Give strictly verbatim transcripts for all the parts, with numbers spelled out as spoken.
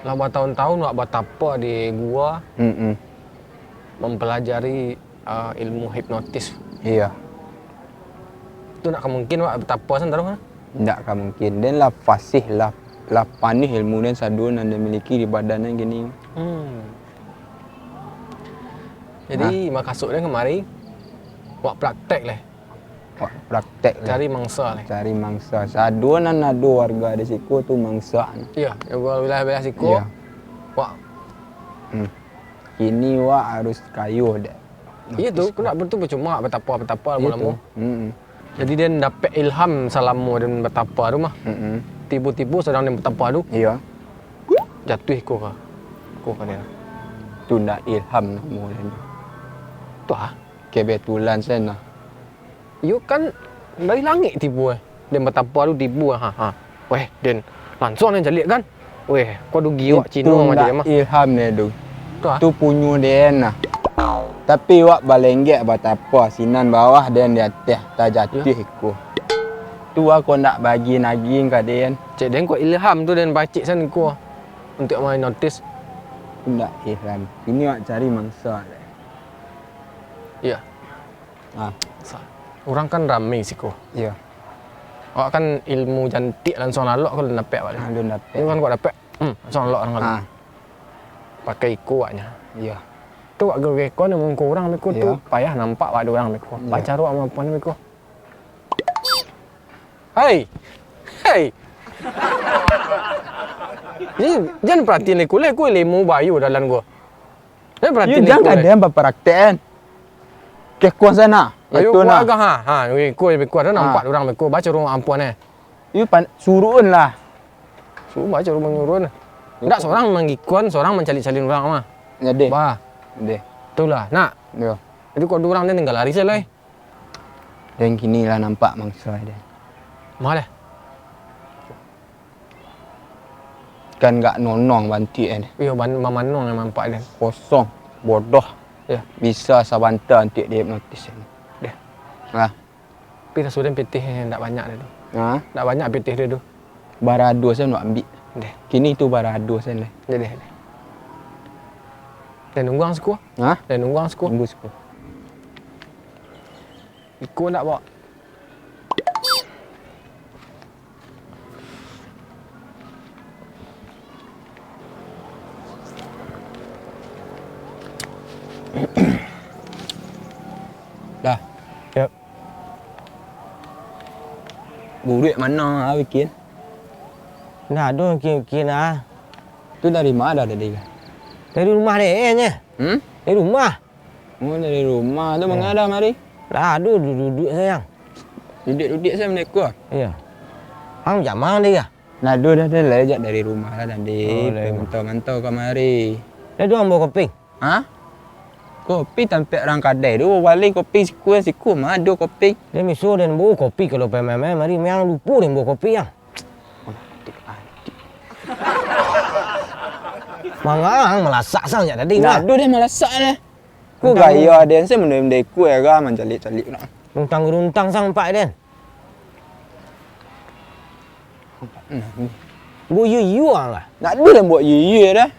Lah batahun-tahun wak batapa di gua, Mm-mm. mampalajari, ah, ilmu hipnotis. Iya. Tu ndak ka mungkin wak batapa san taruih, ah? Ndak ka mungkin. Den lah fasih, lah, lah panih ilmu den sadonyo nan den miliki di badan den kini. Hmm. Jadi, Nah. makasuk den kamari, wak praktek lah. Wak praktek lah. Cari mangsa lah. Cari mangsa. Sadonyo nan ado warga di siko tu mangsa. Iya, yang wilayah-wilayah siko. Iya. Wak. Hmm. Kini wak harus kayo dek. Iya tu, Notis. Kena tu percuma batapa-batapa Iya lamo-lamo. tu. Mm-mm. Jadi, den dapek ilham salamo den batapa tu mah. Mm-mm. Tibo-tibo sadang den batapa tu, Iya. jatuah iko ka. Iko ka dia. Tu ndak ilham namo den. Tu ah. Kebetulan sajo nah. Iyo kan, dari langik tibo, eh. Den batapa tu tibo, ha, ha. Weh, den, langsuang den caliak kan. Weh, ko dugi wak Cino Itu macam ndak mah. ilham deh tu. Tu ah. Tu punyo den nah. Tapi wak balenggek batapa, sinan bawah den di ateh, tajatuah Yo. iko. Tu wak ko ndak bagi naging ka den. Cek den ko ilham tu den pacik san iko. Untuak main Notis. Ndak ilham. Ini wak cari mangsa deh. Iya. Ah. Sa-, urang kan rami siko. Iya. Awak kan ilmu jantik langsuang lalok ko alun dapek awak tu. Ah, alun dapek. Iyo kan kok dapek, hmm, langsuang lalok urang kan. Ah. Pakai iko awaknyo. Iya. Tu awak gageh ko ni muko urang beko tu Iya. payah nampak awak di urang beko. Iya. Pacaro awak mapan beko. Hei. Hei. Jadi, jan paratian iko lah, iko ilmu bayu dalam ko. Jan Yo, paratian jan iko lah. kadang bapraktek kan. Kekuan sana. Ayo, Itu kuat nah. agak, ha. Ha, iko lebih kuat. Dah nampak Ha. urang beko. Baco rumah ampuan, eh. Yo, pan-, suruhun lah. Suruh baco rumah nyuruhun. Ndak seorang manggikon, seorang mancaliak-caliak urang mah. Jadi. Bah. Jadi. Itulah. Nak. Yo. Jadi, kok urang ni tinggal lari sajo lah, eh. Dan kini lah nampak mangsa dia. Mah lah. Kan gak nonong bantik kan. Iyo, ban-, mamanong yang nampak dia. Kosong, bodoh. Iyo. Bisa sabanta antik di hipnotis kan. Dah. Lah. Tapi sasudah pitih ndak banyak dah tu. Ha? Ndak banyak pitih dia tu. Barado saya nak ambil. Deh. Kini tu barado saya lah. Deh, deh, deh. Dan nungguang siko. Ha? Dan nungguang siko. Tunggu siko. Iko ndak bawa. Dah. Yap. Buruak mano ah, bikin? Nah, tu bikin-bikin ah. Tu dari ma dah tadi? Dari rumah deh, eh, nya. Hmm? Dari rumah. Oh, dari rumah. Tu manga dah mari? Dah, aduh, duduk-duduk sayang. Duduk-duduk saya mendeko. Iya. Ang jamang dia. Nah, aduh, dah, dah, lah, jak dari rumah lah tadi. Oh, dari rumah. Mantau-mantau kamari. Dah, tu ambo kopi. Ha? Kopi tampek urang kadai tu, bali kopi siku, siku mah ado kopi. Dia miso dan bawa kopi kalau pemain-pemain mari, memang lupa dan bawa kopi yang. Mangang malasak sang jak tadi. Nah, mah. Aduh, dia malasak lah. Ko gaya dia, saya mendem deku ya, ga mancalik-calik nak. Runtang-runtang sang pak dia. Nah, ni. Buat yuyu ang lah. Nak dia buat yuyu dah.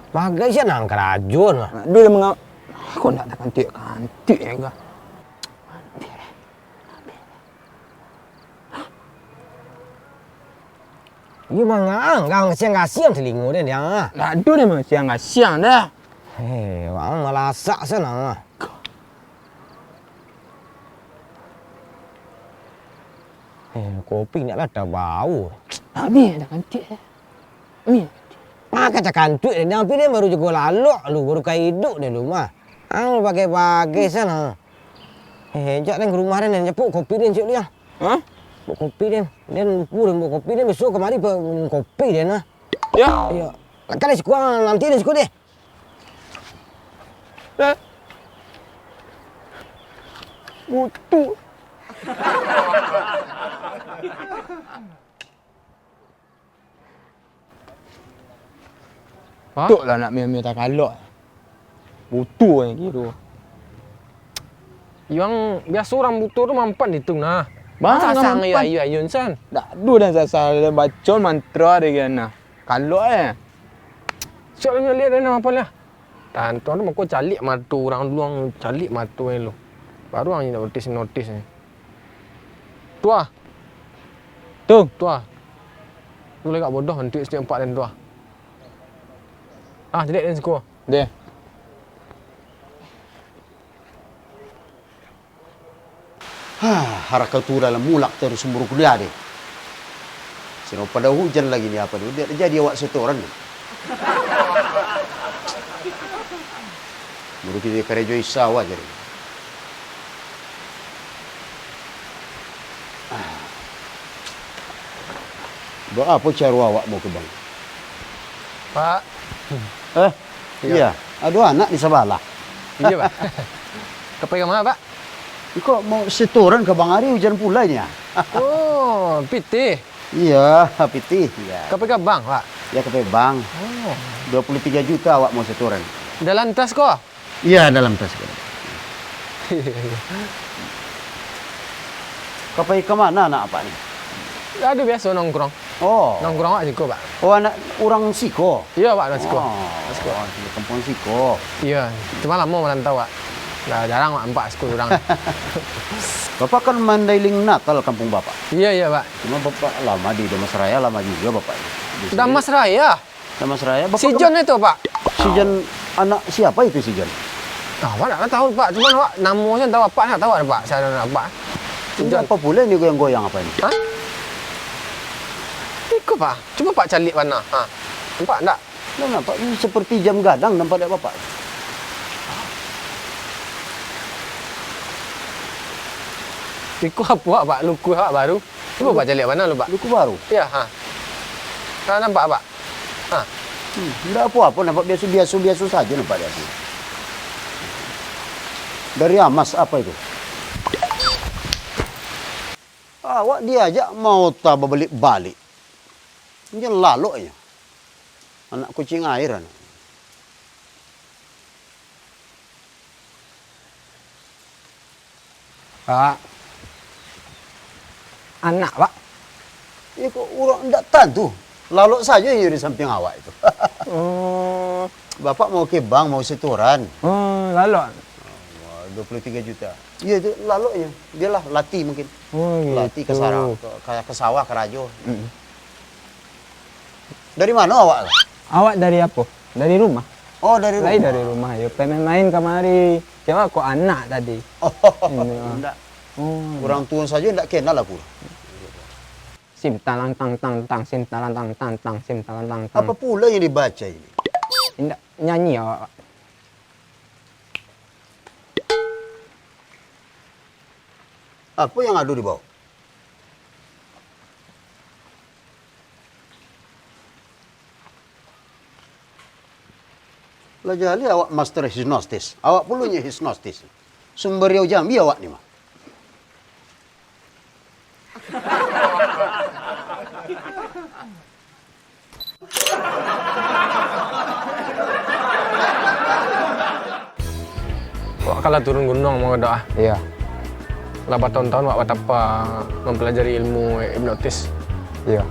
Bagai siapa nang kerajo lah. Nak dia menga-, kok nak tak kantik-kantik ya, ga? Iyo mangang, kasiang-kasiang telingo dia, dia. Ndak ado deh, masiang-kasiang dah. Hei, wang malasak sana. Eh, kopi nak lah tabau. Habis dah kantik dah. Habis. Ah, kacak kantuik dia, tapi dia baru jugo lalok lu, baru ka hidup dia lu mah. Ang bagai-bagai sana. Eh, jak den ka rumah den, den japuik kopi den, cik liang. Hah? Buat kopi den. Den lupo den buat kopi den, besok kamari pa-, minum kopi den lah. Ya? Iya. Kan den siko, nanti den siko deh. Eh? Butuh. Ha? Tok lah nak mio-mio takalok. Butuh yang kiro. Yang biaso urang buto tu mampan ditu nah. Bang, sasang mampan. Ayo, ayo, ayo, San. Dak ado dah sasang, baco mantra dek nah. Kalau eh. Siap lah, lihat dah nah, apa lah. Tantu tu mako caliak mato urang dulu, ang caliak mato ni lu. Baru ang notis-notis ni. Tuah. Tu. Tuah. Tu lagak bodoh, antuik setiap empat dan tuah. Ah, caliak dan siko. Deh. Hah, haraka tu dalam mulak terus sumur kuliah deh. Sino pada hujan lagi ni apa tu, dak jadi awak setoran ni. Baru kita karejo isa awak jadi. Ah. Ba apo caro awak mau ke bank? Pak. Eh, iya. Iya. Ado anak di sabalah. Iya, Pak. Ka pai ka ma, Pak? Iko mau setoran ka bank, ari hujan pulai ni, ah. Oh, pitih. Iya, pitih, iya. Ka pai ka bank, Pak? Ya, ka pai bank. Oh. Dua puluh tiga juta awak mau setoran. Dalam tas ko? Iya, dalam tas ko. Ka pai ka ma anak apak ni? Ado biaso nongkrong. Oh. Nongkrong awak siko, Pak. Oh, anak urang siko? Iya, Pak, urang siko. Oh, urang siko, kampuang siko. Iya, cuma lamo marantau, Pak. Lah, jarang awak nampak siko urang. Bapak kan Mandailing Natal kampuang Bapak? Iya, iya, Pak. Cuma Bapak lama di Dharmasraya, lama juga Bapak di sini. Dharmasraya? Dharmasraya, Bapak. Si John itu, Pak. Si John, anak siapa itu si John? Ah, awak ndak tahu, Pak. Cuma awak namo sajo tahu, apak ndak tahu ado, Pak. Saya anak apak. Ini apa pula ini goyang-goyang apa ini? Hah? Iko, Pak. Cubo Pak caliak bana. Ha. Nampak ndak? Ndak nampak. Ini seperti jam gadang nampak dek Bapak. Iko apo, Pak? Luku awak baru. Cubo Pak caliak bana lu, Pak. Luku baru? Iya, ha. Ha, nampak, Pak? Ha. Hmm, indak apo-apo, nampak biaso, biaso, biaso sajo nampak di aku. Dari Amas, apa itu? Awak diajak maota babalik-balik. Inyo lalok inyo. Anak kuciang aia, anak. Pak. Anak, Pak? Iko urang ndak tantu. Lalok sajo inyo di sampiang awak itu. Oh. Bapak mau ke bank, mau setoran. Oh, lalok. Wah, dua puluh tiga juta. Iya, itu lalok inyo. Bialah, lati mungkin. Oh, gitu. Lati ka sarang, ka, ka, ka sawah, karajo. Mm-mm. Dari mano awak tu? Awak dari apo? Dari rumah. Oh, dari rumah. Lai dari rumah, yo. Pai main-main kamari. Cewek kok anak tadi. Oh, ini, ah. Indak. Oh. Urang tuo sajo indak kenal aku. Sim talang tang tang tang, sim talang tang tang tang, sim talang tang tang. Apa pula yang dibaca ini? Indak, nyanyi awak, Pak. Apa yang ado di bawah? Lah jaleh awak master hipnotis. Awak pulo nyo hipnotis. Sumber Riau Jambi awak ni mah. Wak kan lah turun gunuang mangko doh, ah. Iya. Lah batahun-tahun wak batapa mampalajari ilmu hipnotis. Iya.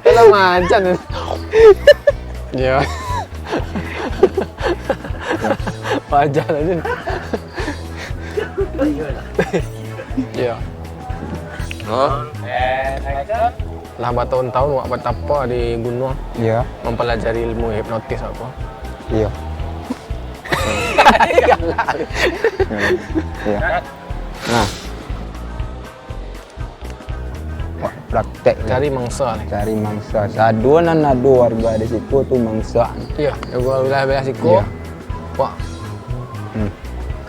Lah macan. Iya. Wajar aja. Iya. Hah? Lah batahun-tahun wak batapa di gunuang. Iya. Mampalajari ilmu hipnotis apa? Iya. Iya. Nah. Wak praktek. Cari mangsa ni. Cari mangsa. Saduo nan ado warga di siko tu mangsa. Iya, warga wilayah-wilayah siko. Iya. Wak. Hmm.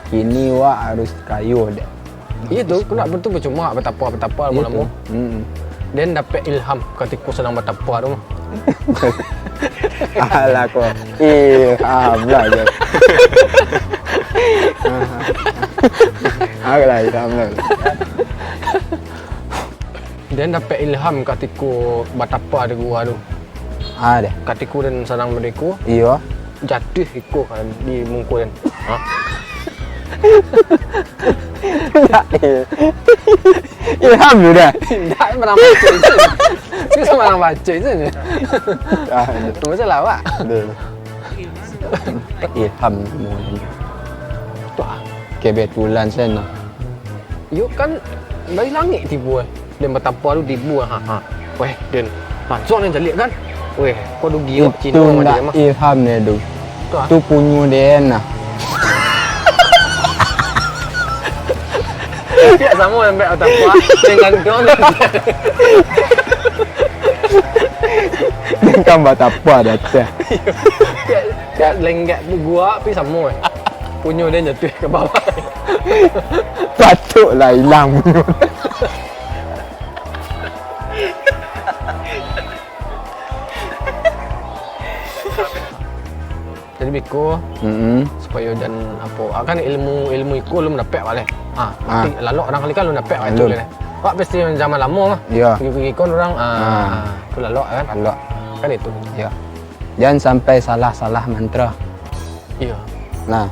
Kini wak harus kayo dek. Iya tu, kok ndak tu percuma batapa-batapa lamo-lamo. Iya tu. Hmm. Den dapek ilham katiko sadang batapa tu mah. Alah ko. Ilham lah je. Alah, ilham lah. Den dapek ilham katiko batapa di gua tu. Ah, deh. Katiko den sadang baitu. Iyo. Jatuah iko kan di muko den. Ha? Indak, eh. Ilham tu dah. Indak, barang baco itu. Itu barang baco itu. Ah, iya. Masalah awak. Betul. Ilham tu. Tu ah. Kebetulan sajo. Yo kan dari langik tibo, eh. Den batapa tu tibo, ha, ha. Weh, den. Lansuang den caliak kan. Weh, ko tu giok Cino mah. Itu ndak ilham den tu. Tu ah. Tu punyo den nah. Yo samo sampai batapa, den gantuang. Den kan batapa di ateh. Yo, yo, lengket tu gua, tapi samo, eh. Punyo den jatuah ka bawah. Patuiklah ilang punyo. Jadi beko, Mm-mm. supayo jan apo, ah, kan ilmu, ilmu iko alun dapek, Pak, leh. Ah, Ah. tapi lalok urang kali kan alun dapek, Pak, itu Alun. leh. Pak, pasti zaman lamo mah. Iya. Iko-iko urang, ah, Ah. tu lalok kan. Lalok. Kan itu. Iya. Jan sampai salah-salah mantra. Iya. Nah.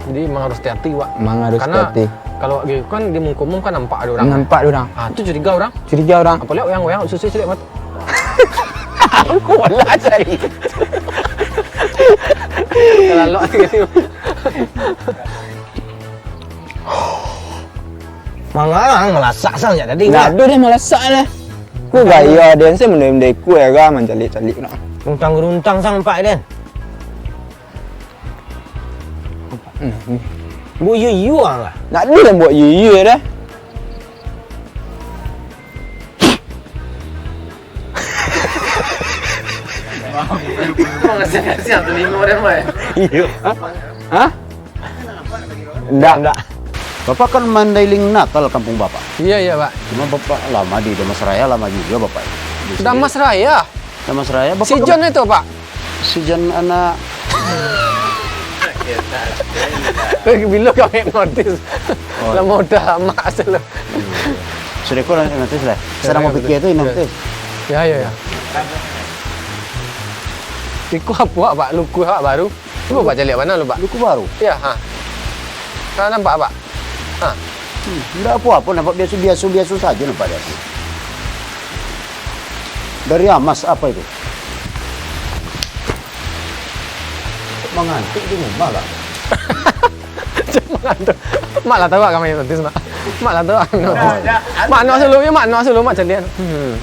Jadi, memang harus hati-hati, Wak. Memang harus Karena hati-hati. kalau Wak gitu kan di muko umum kan nampak ada orang. Nampak ada orang. Ah, tu curiga orang. Curiga orang. Apalagi yang, yang susah cari mata. Aku lah cari. Kalau Wak gitu. Mangarang malasak sang jak tadi. Ndak ado doh malasak lah. Ku gaya den se mendai-mendai ku era mancaliak-caliak nak. Runtang-runtang sang nampak den. Hmm. Buat yuyu ah. Ndak ado lah buat yuyu dah. Kasihan-kasihan telingo dia, Mai. Iyo. Hah? Hah? Ndak. Ndak. Bapak kan mandailing Natal kampung Bapak. Iya, iya, Pak. Cuma Bapak lama di Dharmasraya, lama juga Bapak di sini. Dharmasraya? Dharmasraya, Bapak Si kan John itu, Pak? Si John anak. Bilo kau hipnotis? Oh. Lama udah mak asal. Sudah kau hipnotis lah. Sadang Ya, ya, bapikia betul. tu hipnotis. Ya, ya, ya. Iko apo, Pak? Luku awak baru? Cubo Pak caliak bana lu, Pak. Luku baru? Ya, ha. Ha, nampak, Pak? Ha. Hmm, ndak apo-apo, nampak biaso-biaso, biaso sajo nampak dia. Dari amas apa itu? Mangantuk di rumah lah. Cuma ngantuk. Mak lah tahu kami notis, Mak. Mak lah tahu kami notis. Mak no sulu, ya, Mak no sulu, Mak caliak. Hmm.